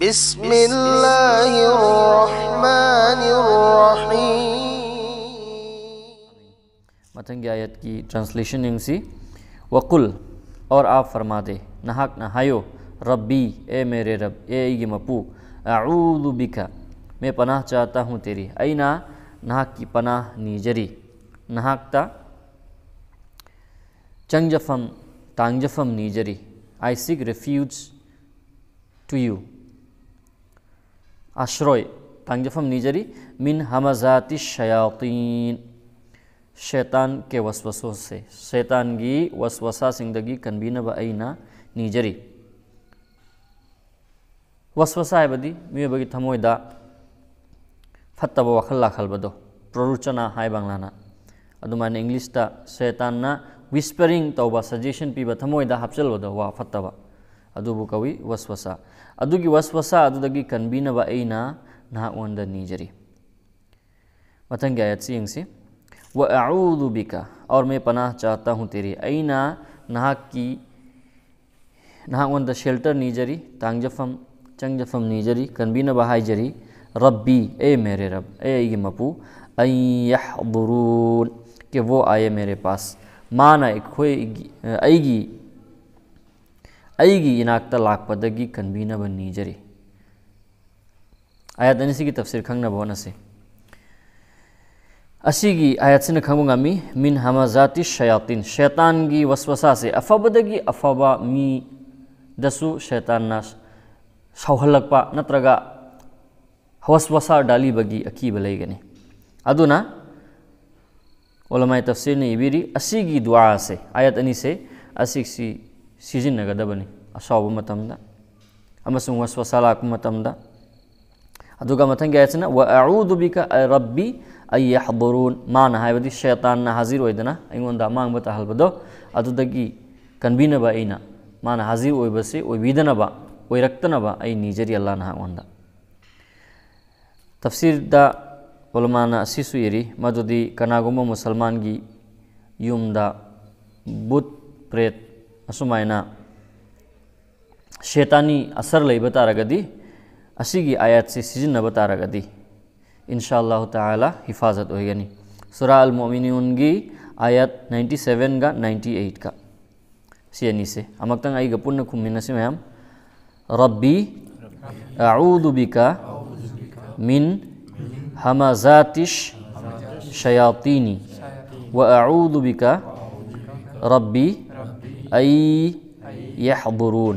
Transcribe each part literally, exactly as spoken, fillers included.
بسم الله الرحمن الرحيم. ꯃꯊꯪꯒꯤ ꯑꯥꯌꯠꯀꯤ translation ꯌꯦꯡꯁꯤ꯫ وقل, और आप फरमा दे, ꯅꯍꯥꯛꯅ ꯍꯥꯏꯌꯨ, ربي, ꯑꯦ ꯃꯦꯔꯦ ꯔꯕ, ꯑꯦ ꯑꯩꯒꯤ ꯃꯄꯨ, أعوذ بك, मैं पनाह चाहता हूँ तेरी, ꯑꯩꯅ ꯅꯍꯥꯛꯀꯤ ꯄꯅꯥꯍ ꯅꯤꯖꯔꯤ, ꯅꯍꯥꯛꯇ ꯆꯪꯖꯐꯝ, ꯇꯥꯡꯖꯐꯝ ꯅꯤꯖꯔꯤ, I seek refuge to you, आश्रय, ꯇꯥꯡꯖꯐꯝ ꯅꯤꯖꯔꯤ, من همزات الشياطين, शैतान के वसवसों से, ꯁꯩꯇꯥꯟꯒꯤ ꯋꯁꯋꯁꯥꯁꯤꯡꯗꯒꯤ ꯀꯟꯕꯤꯅꯕ ꯑꯩꯅ ꯅꯤꯖꯔꯤ꯫ ꯋꯁꯋꯁꯥ ꯍꯥꯏꯕꯗꯤ ꯃꯤꯑꯣꯏꯕꯒꯤ ꯊꯃꯣꯏꯗ ꯐꯠꯇꯕ ꯋꯥꯈꯜ ꯂꯥꯛꯍꯜꯕꯗꯣ, ꯄ꯭ꯔꯣꯔꯨꯆꯅꯥ ꯍꯥꯏ ꯕꯪꯂꯥꯅ꯫ ꯑꯗꯨꯃꯥꯏꯅ ꯏꯪꯂꯤꯁꯇ ꯁꯩꯇꯥꯟꯅ whispering ꯇꯧꯕ, suggestion ꯄꯤꯕ, ꯊꯃꯣꯏꯗ ꯍꯥꯞꯆꯤꯜꯕꯗꯣ ꯋꯥ ꯐꯠꯇꯕ, ꯑꯗꯨꯕꯨ ꯀꯧꯏ ꯋꯁꯋꯁꯥ꯫ ꯑꯗꯨꯒꯤ ꯋꯁꯋꯁꯥ ꯑꯗꯨꯗꯒꯤ ꯀꯟꯕꯤꯅꯕ ꯑꯩꯅ ꯅꯍꯥꯛꯉꯣꯟꯗ ꯅꯤꯖꯔꯤ꯫ ꯃꯊꯪꯒꯤ ꯑꯥꯌꯠꯁꯤ ꯌꯦꯡꯁꯤ꯫ وأعوذ بك, और मैं पनाह चाहता हूँ तेरी, ꯑꯩꯅ ꯅꯍꯥꯛꯀꯤ, ꯅꯍꯥꯛꯉꯣꯟꯗ shelter ꯅꯤꯖꯔꯤ, ꯇꯥꯡꯖꯐꯝ, ꯆꯪꯖꯐꯝ ꯅꯤꯖꯔꯤ, ꯀꯟꯕꯤꯅꯕ ꯍꯥꯏꯖꯔꯤ꯫ ربي, ꯑꯦ ꯃꯦꯔꯦ ꯔꯕ, ꯑꯦ ꯑꯩꯒꯤ ꯃꯄꯨ, أن يحضرون, कि वो आए मेरे पास, ꯃꯥꯅ ꯑꯩꯈꯣꯏꯒꯤ, ꯑꯩꯒꯤ, ꯑꯩꯒꯤ ꯏꯅꯥꯛꯇ ꯂꯥꯛꯄꯗꯒꯤ ꯀꯟꯕꯤꯅꯕ ꯅꯤꯖꯔꯤ꯫ ꯑꯥꯌꯠ ꯑꯅꯤꯁꯤꯒꯤ ꯇꯐꯁꯤꯔ ꯈꯪꯅꯕ ꯍꯣꯠꯅꯁꯤ꯫ ꯑꯁꯤꯒꯤ ꯑꯥꯌꯠꯁꯤꯅ ꯈꯪꯕ ꯉꯝꯃꯤ, من همزات الشياطين, ꯁꯩꯇꯥꯟꯒꯤ ꯋꯁꯋꯁꯥꯁꯦ, ꯑꯐꯕꯗꯒꯤ ꯑꯐꯕ ꯃꯤꯗꯁꯨ ꯁꯩꯇꯥꯟꯅ ꯁꯥꯎꯍꯜꯂꯛꯄ ꯅꯠꯇ꯭ꯔꯒ ꯋꯁꯋꯁꯥ ꯗꯥꯂꯤꯕꯒꯤ ꯑꯀꯤꯕ ꯂꯩꯒꯅꯤ꯫ ꯑꯗꯨꯅ ꯎꯂꯃꯥꯏ ꯇꯐꯁꯤꯔꯅ ꯏꯕꯤꯔꯤ, ꯑꯁꯤꯒꯤ ꯗꯨꯋꯥꯁꯦ, ꯑꯥꯌꯠ ꯑꯅꯤꯁꯦ, ꯑꯁꯤꯁꯤ ꯁꯤꯖꯤꯟꯅꯒꯗꯕꯅꯤ ꯑꯁꯥꯎꯕ ꯃꯇꯝꯗ ꯑꯃꯁꯨꯡ ꯋꯁꯋꯁꯥ ꯂꯥꯛꯄ ꯃꯇꯝꯗ꯫ ꯑꯗꯨꯒ ꯃꯊꯪꯒꯤ ꯑꯥꯌꯠꯁꯤꯅ, وأعوذ بك ربي أن يحضرون, ꯃꯥꯅ ꯍꯥꯏꯕꯗꯤ ꯁꯩꯇꯥꯟꯅ ꯍꯥꯖꯤꯔ ꯑꯣꯏꯗꯅ ꯑꯩꯉꯣꯟꯗ ꯑꯃꯥꯡꯕ ꯇꯥꯍꯜꯕꯗꯣ, ꯑꯗꯨꯗꯒꯤ ꯀꯟꯕꯤꯅꯕ ꯑꯩꯅ, ꯃꯥꯅ ꯍꯥꯖꯤꯔ ꯑꯣꯏꯕꯁꯤ ꯑꯣꯏꯕꯤꯗꯅꯕ, ꯑꯣꯏꯔꯛꯇꯅꯕ ꯑꯩ ꯅꯤꯖꯔꯤ ꯑꯜꯂꯥꯍ ꯅꯍꯥꯛꯉꯣꯟꯗ꯫ ꯇꯐꯁꯤꯔꯗ ꯎꯂꯃꯥꯅ ꯑꯁꯤꯁꯨ ꯏꯔꯤ, ꯃꯗꯨꯗꯤ ꯀꯅꯥꯒꯨꯝꯕ ꯃꯨꯁꯜꯃꯥꯟꯒꯤ ꯌꯨꯝꯗ ꯕꯨꯠ, ꯄ꯭ꯔꯦꯠ, ꯑꯁꯨꯃꯥꯏꯅ ꯁꯦꯇꯥꯅꯤ ꯑꯁꯔ ꯂꯩꯕ ꯇꯥꯔꯒꯗꯤ, ꯑꯁꯤꯒꯤ ꯑꯥꯌꯠꯁꯤ ꯁꯤꯖꯤꯟꯅꯕ ꯇꯥꯔꯒꯗꯤ, ꯏꯟꯁꯥ ꯑꯜꯂꯥꯍꯨ ꯇꯥꯂꯥ, ꯍꯤꯐꯥꯖꯠ ꯑꯣꯏꯒꯅꯤ꯫ ꯁꯨꯔꯥ ꯑꯜ ꯃꯨꯑꯃꯤꯅꯨꯟꯒꯤ ꯑꯥꯌꯠ ninety seven ꯒ ninety eight ꯀ꯫ ꯁꯤ ꯑꯅꯤꯁꯦ ꯑꯃꯨꯛꯇꯪ ꯑꯩꯒ ꯄꯨꯟꯅ ꯈꯨꯝꯃꯤꯟꯅꯁꯤ ꯃꯌꯥꯝ꯫ ربي أعوذ بك من همزات الشياطين وأعوذ بك ربي أن يحضرون.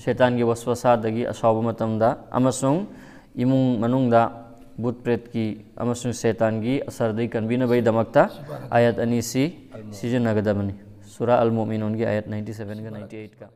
ꯁꯩꯇꯥꯟꯒꯤ ꯋꯥꯁꯋꯥꯁꯥꯗꯒꯤ ꯑꯁꯥꯎꯕ ꯃꯇꯝꯗ ꯑꯃꯁꯨꯡ ꯏꯃꯨꯡ ꯃꯅꯨꯡꯗ ꯚꯨꯠ ꯄ꯭ꯔꯦꯠꯀꯤ ꯑꯃꯁꯨꯡ ꯁꯩꯇꯥꯟꯒꯤ ꯑꯁꯔꯗꯒꯤ ꯀꯟꯕꯤꯅꯕꯒꯤꯗꯃꯛꯇ ꯑꯥꯌꯠ ꯑꯅꯤꯁꯤ ꯁꯤꯖꯤꯟꯅꯒꯗꯕꯅꯤ꯫ ꯁꯨꯔꯥ ꯑꯜ ꯃꯨꯑꯃꯤꯅꯨꯟꯒꯤ ꯑꯥꯌꯠ ninety seven ꯒ ninety eight ꯀ꯫